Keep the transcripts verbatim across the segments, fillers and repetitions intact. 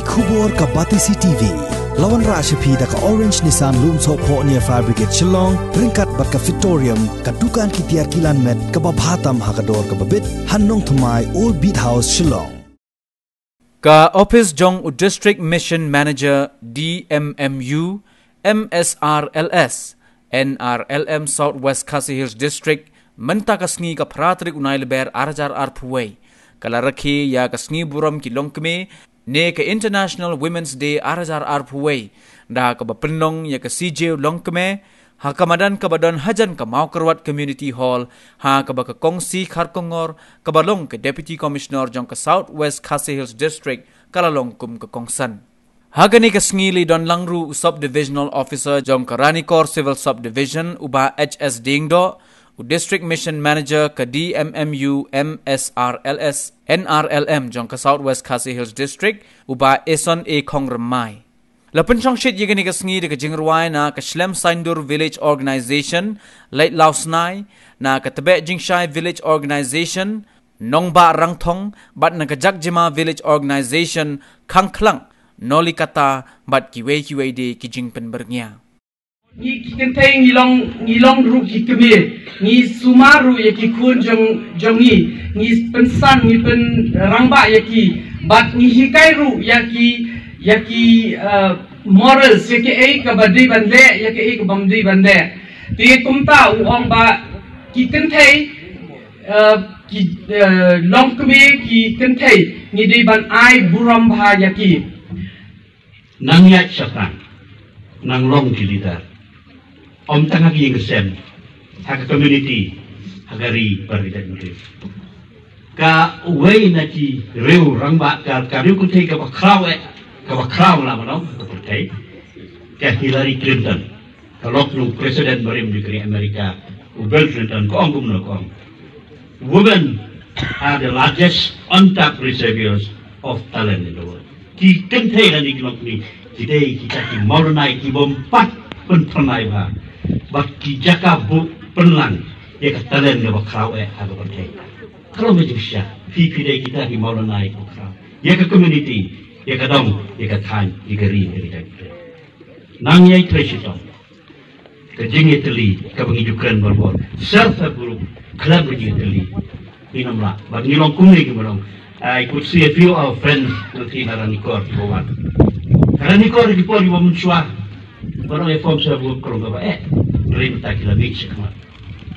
Khubor ka Batesi T V. La wanrah sha phi da ka Orange Nissan Lumsohphoh near Fire Brigade Shillong, ryngkat bad ka Victorium, ka dukan ki tiar kilan met kaba bha tam ha ka dor kaba bit, ha Nongthymmai, Old Beat House, Shillong. Ka ophis jong u District Mission Manager, D M M U, M S R L S, N R L M South West Khasi Hills District, mynta ka sngi ka phra tarik u Nailaber ar hajar arphew wei, ka la rakhe ïa ka sngi burom ki longkmie ne ka International Women's Day ar hajar arphew wei, da kaba pynlong ïa ka C J longkmie ha ka madan kaba don hajan ka Mawkyrwat Community Hall, ha kaba ka Kong C. Kharkongor, kaba long ka Deputy Commissioner jong ka South West Khasi Hills District, ka la long kum ka kongsan. Ha kane ka sngi la don lang ruh u Sub Divisional Officer jong ka Ranikor Civil Subdivision, u Bah H S Diengdoh, u District Mission Manager ka D M M U M S R L S N R L M jong ka South West Khasi Hills District, u Bah Eson A. Khongrymmai. La pynshongshit ïa kane ka sngi da ka jingrwai na ka Shlem Saindur Village Organization, Laitlawsnai, na ka Tbeh Jingshai Village Organization, Nongbah Rangthong, bad na ka Jakjima Village Organization, Khangkhlang, Nolikata, bad kiwei kiwei de ki jingpynbyrngia. Ngi ki kynthei ngi long, ngi long ruh ki kmie, ngi sumar ruh ïa ki khun jong, jong ngi, ngi pynsan, ngi pynrangbah ïa ki, bad ngi hikai ruh ïa ki, ïa ki, uh, morals, ïa ki ei kaba dei ban leh, ïa ki ei kaba ym dei ban leh. Te kumta u ong ba ki kynthei, uh, ki, uh, longkmie ki kynthei, ngi dei ban ai burom bha ïa ki. Nang ïaid shaphrang, nang long ki leader. Ym tang ha ki ïing ki sem, ha ka community, ha ka ri bad ka jaitbynriew. Kawei na ki riew rangbah, ka, ka riew kynthei kaba khraw eh, kaba khraw lah ban ong, ha ka pyrthei, ka Hillary Clinton. Ka lok u President barim jong ka ri America, u Bill Clinton, ka ong kumno, ka ong, "Women are the largest untapped reservoirs of talent in the world." Ki kynthei lane ki longkmie, ki dei kita ki mawlynnai ki bym pat pynphyrnai bha, bad ki jaka buh pynlang ïa ka talent kaba khraw eh ha ka pyrthei. Ka long ka jingshisha, phi, phi dei kita ki mawlynnai kiba khraw ïa ka community, ïa ka dong, ïa ka thaiñ, ïa ka ri, ïa ka jaitbynriew. Nang ïai trei shitom. Ka jingïatylli kaba ngi ju kren barabor. Self help group, khlem ka jingïatylli, ngin ym lah. Bad ngi long kumne, ngi long. I could see a few of our friends looking at Ranikor for one. Ranikor ki por kiba mynshuwa, ba ngi form self help group, ka long kaba eh, hynrei mynta ki la mih shakhmat.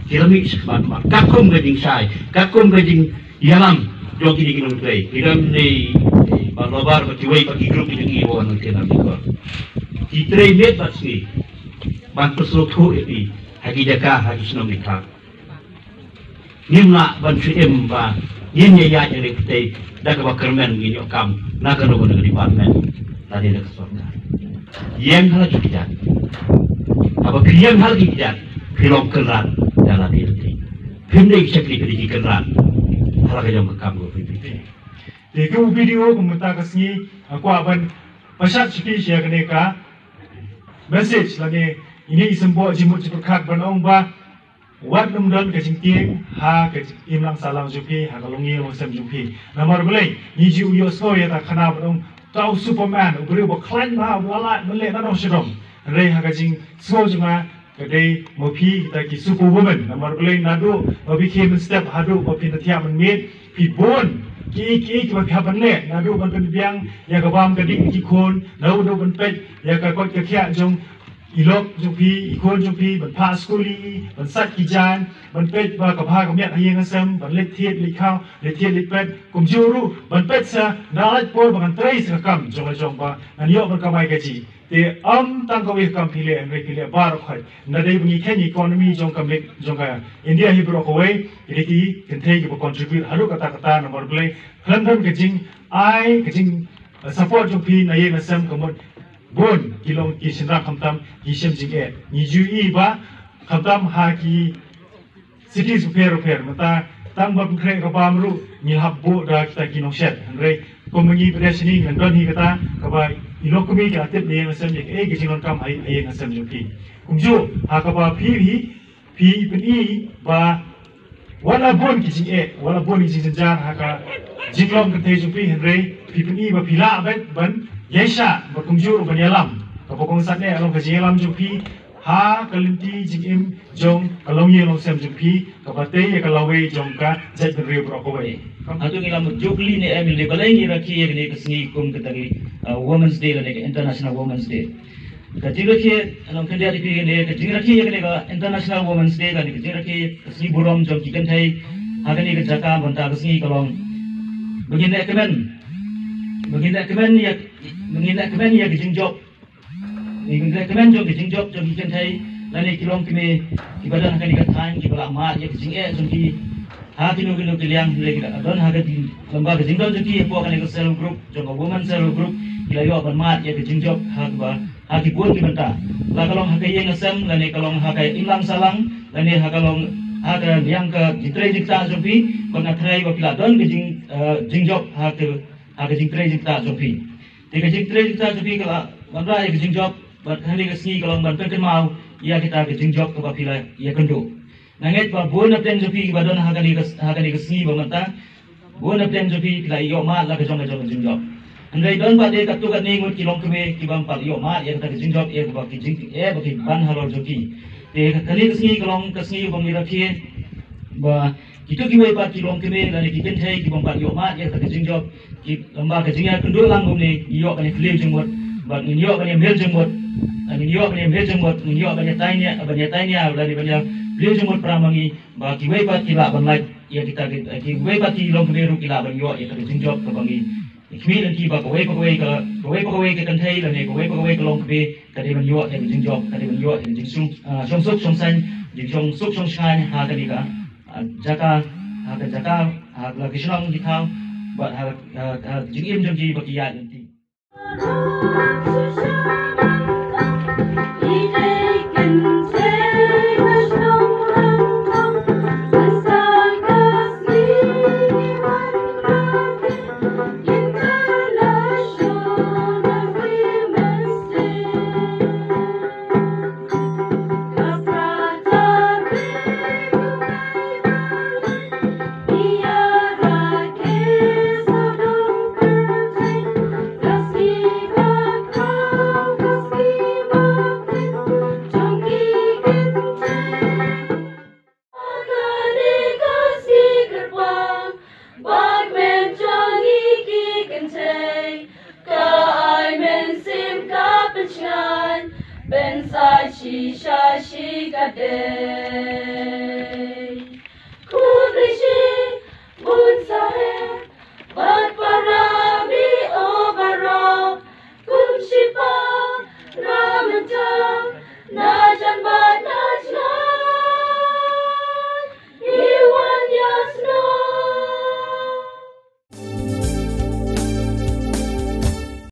Ki la mih shakhmat, ma, katkum ka jingshai, katkum ka jingïalam jong kine ki nongtrei, ki don ne, eh, Bah Lobar bad kiwei pat ki group ki jong ki ba wan nangta na Ranikor. Ki trei miet bad sngi ban pynsngewthuh ïa phi ha ki jaka, ha ki shnong ki thaw. Ngim lah ban shu im ba ngin ïa ïaid ïa ka pyrthei da kaba kyrmen, ngin ïoh kam na kano kano ka department lane na ka sorkar. Ïeng ha la ki kjat. Haba phi ïeng ha la ki kjat, phi long kynrad da lade lade. Phim dei ki shakri, phi dei ki kynrad ha la ka jong ka kam kaba phi, phi, phi. Te ko u B D O, kumta ka sngi nga kwah ban pashat sha phi sha kane ka message lane ine i symboh jingmut jingpyrkhat ban ong ba wat nym don ka jingtieng ha ka imlang sahlang jong phi, ha ka longïing longsem jong phi. Namar balei? Ngi ju ïohsngew ïa kata ka khana ba ong, uta u Superman, u briew ba khlaiñ bha, u la lait ban leh nadong shadong. Hynrei ha ka jingsngew jong nga, ka dei ma phi kita ki superwoman. Namar balei? Naduh ba phi khie mynstep haduh ba phi na thiah mynmiet, phi bun kiei kiei kiba phi hap ban leh, naduh ban pynbiang ïa ka bam ka dih ki khun, naduh ban peit ïa ka koit ka khiah jong i lok jong phi, i khun jong phi, ban phah skul ïa i, ban sait ki jaiñ, ban peit ba ka bha ka miat ha ïing ha sem, ban leit thied leit khaw, leit thied leit peit, kumjuh ruh ban peit sa na lait por ba ngan trei sa ka kam jong la jong ba ngan ïoh ban kamai kajih. Te ym tang kawei ka kam phi leh, hynrei phi leh baroh khoit. Nda dei ba ngi kheiñ economy jong ka mik jong ka India hi baroh kawei, ki dei ki kynthei kiba contribute haduh katta katta. Namar balei? Khlem don ka jingai, ka jing, eh, support jong phi na ïing na sem, ka mut bun ki long ki shynrang khamtam ki shem jingeh. Ngi ju i ba khamtam ha ki cities bapher bapher, mynta tang ban pynkhreh ka bam ruh ngi hap buh da kita ki nongshet. Hynrei kum ma ngi pat de shane ngan don hi kata kaba i longkmie ki la tip na ïing na sem ïa kaei ka jingdonkam ha ïing na sem jong phi. Kumjuh ha kaba phi hi, phi pyni ba wat la bun ki jingeh, wat la bun ki jingjynjar ha ka jinglong kynthei jong phi, hynrei phi pyni ba phi lah beit ban Ïaishah bad kumjuh ruh ban ïalam. Kaba kongsan eh ka long ka jingïalam jong phi ha ka lynti jingim jong ka longïing longsem jong phi, kaba tei ïa ka lawei jong ka jaitbynriew baroh kawei. Hato ngi la mut jukli ne em, balei ngi rakhe ïa kane ka sngi kum kata ka, uh, Women's Day lane ka International Women's Day? Ka jingrakhe, ngan khyndiat ïa phi kane, ka jingrakhe ïa kane ka International Women's Day lane ka jingrakhe ka sngi burom jong ki kynthei ha kane ka jaka mynta ka sngi ka long ba ngin lehkmen, ba ngin lehkmen ïa, ba ngin lehkmen ïa ka jingjop, ba ngin lehkmen jong ka jingjop jong ki kynthei lane ki longkmie kiba don ha kane ka thaiñ, kiba la mad ïa ka jingeh jong ki ha kino kino ki liang, hynrei ki la don ha ka jing, lem bad ka jingdon jong ki hapoh kane ka self help group, jong ka women self help group, ki la ïoh ban mad ïa ka jingjop ha kaba, ha ki bun ki bynta. La ka long ha ka ïing ha sem, lane ka long ha ka imlang sahlang, lane ha ka long ha ka liang ka jingtrei jingktah jong phi, ba nga tharai ba phi la don ka jing, eh, jingjop ha ka, ha ka jingtrei jingktah jong phi. Te ka jingtrei jingktah jong phi ka la wanrah ïa ka jingjop, bad kane ka sngi ka long ban pynkynmaw ïa kita ka jingjop kaba phi la ïakynduh. Nga ngeit ba bun na pdeng jong phi kiba don ha kane ka, ha kane ka sngi ba mynta, bun na pdeng jong phi ki la ïoh mad la ka jong ka jong ka jingjop. Hynrei don pat de katto katne ngut ki longkmie kiba ym pat ïoh mad ïa kata ka jingjop, ïa kaba ki jing, ïa ba ki ban halor jong ki. Te kane ka sngi ka long ka sngi ba ngi rakhe ba kito kiwei pat ki longkmie lane ki kynthei kiba ym pat ïoh mad ïa kata ka jingjop, ki lem bad ka jingïakynduh lang kumne, ngi ïoh ban ïakhliew jingmut, bad ngin ïoh ban ïamir jingmut, ngin ïoh ban ïamir jingmut, ngin ïoh ban ïatainia, ban ïatainia lane ban ïakhliew jingmut para ma ngi, ba kiwei pat ki lah ban lait ïa kita ki, kiwei pat ki longkmie ruh ki lah ban ïoh ïa kata ka jingjop kaba ngi khmih lynti ba kawei pa kawei ka, kawei pa kawei ka kynthei lane kawei pa kawei ka longkmie ka dei ban ïoh ïa ka jingjop, ka dei ban ïoh ïa ka jingsung, ah, shongsuk shongsaiñ, jingshongsuk shongshngaiñ ha kane ka, ah, jaka, ha ka jaka, ha la ki shnong ki thaw, bad ha, ha, ha jingim jong ki ba ki ïaid lynti. Bad men jong ngi ki kynthei, ka ai mynsiem ka pynshngaiñ, pynshai shisha shi katdei.